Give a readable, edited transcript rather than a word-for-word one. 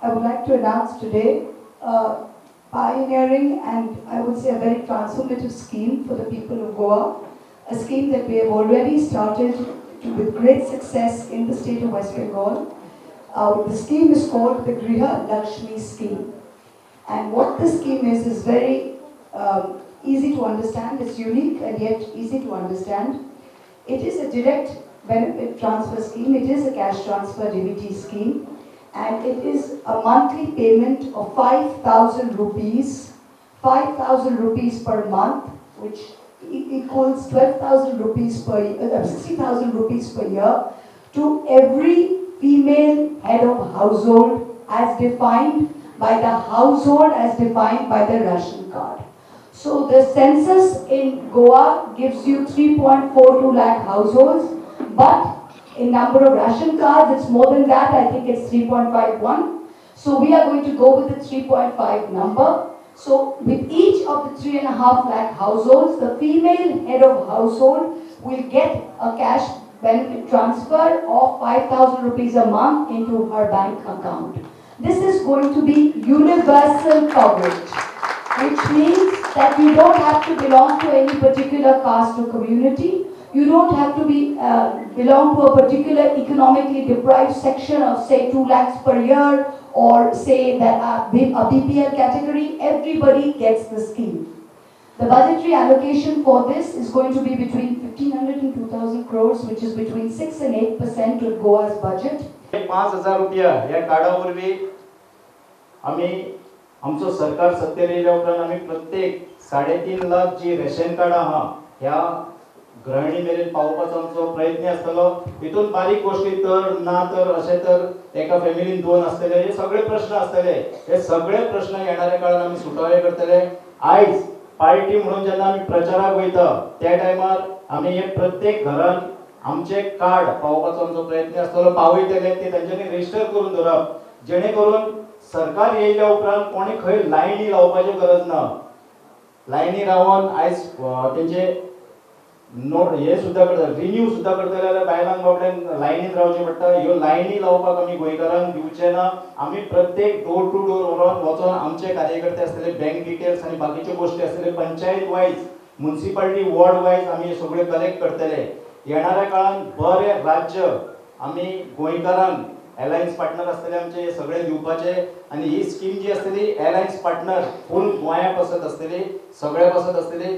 I would like to announce today a pioneering and, I would say, a very transformative scheme for the people of Goa, a scheme that we have already started with great success in the state of West Bengal. The scheme is called the Grihalakshmi scheme. And what this scheme is very easy to understand. It's unique and yet easy to understand. It is a direct benefit transfer scheme. It is a cash transfer DBT scheme. And it is a monthly payment of 5,000 rupees, 5,000 rupees per month, which equals 12,000 rupees per, 60,000 rupees per year to every female head of household as defined by the household as defined by the ration card. So the census in Goa gives you 3.42 lakh households, but in number of ration cards, it's more than that. I think it's 3.51. So we are going to go with the 3.5 number. So with each of the 3.5 lakh households, the female head of household will get a cash benefit transfer of 5,000 rupees a month into her bank account. This is going to be universal coverage, which means that you don't have to belong to any particular caste or community. You don't have to belong to a particular economically deprived section of, say, 2 lakhs per year, or say that a BPL category. Everybody gets the scheme. The budgetary allocation for this is going to be between 1,500 and 2,000 crores, which is between 6 and 8% of Goa's budget. 5,000 रुपया ह्या कार्डा वरवीं आमी आमचो सरकार सत्तेर येयल्या उपरांत आमी प्रत्येक 3.5 लाख जी रेशन कार्डां आहा, ह्या गृहिणी मेरेन पावोवपाचो आमचो प्रयत्न आसतलो. हितून बारीक गोश्टी तर ना तर अशें तर एका फॅमिलीन दोन आसतले, हे सगळे प्रश्न आसतले. हे सगळे प्रश्न येणाऱ्या काळान आमी सुटावे करतले. आयज पार्टी म्हणून जेन्ना आमी प्रचाराक वयता, त्या टायमार आमी हे प्रत्येक घरान आमचे कार्ड पावोवपाचो आमचो प्रयत्न आसतलो. पावयतले ते तेंच्यांनी रजिस्टर करून दवरप, जेणे करून सरकार येयल्या उपरांत कोणी खंय लायनी लावपाची गरज ना. लायनी रावन आयज तेंचे नोट हे सुद्दां करता, रिन्यू सुद्दां करतले जाल्यार बायलांक बाबड्यांक लायनीन रावचें पडटा. ह्यो लायनी लावपाक आमी गोंयकारांक दिवचे ना. आमी प्रत्येक डोर टू डोर व्हरोन वचोन आमचे कार्यकर्ते आसतले, बँक डिटेल्स आनी बाकीच्यो गोश्टी आसतले, panchayat wise, municipality ward wise आमी हे सगळे कलेक्ट करतले. येणाऱ्या काळान बरें राज्य आमी गोंयकारांक एलायन्स पार्टनर आसतले आमचे, हे सगळे दिवपाचे. आनी ही स्कीम जी आसतली, एलायन्स पार्टनर फूल गोंया पासत आसतली, सगळ्या पासत आसतली.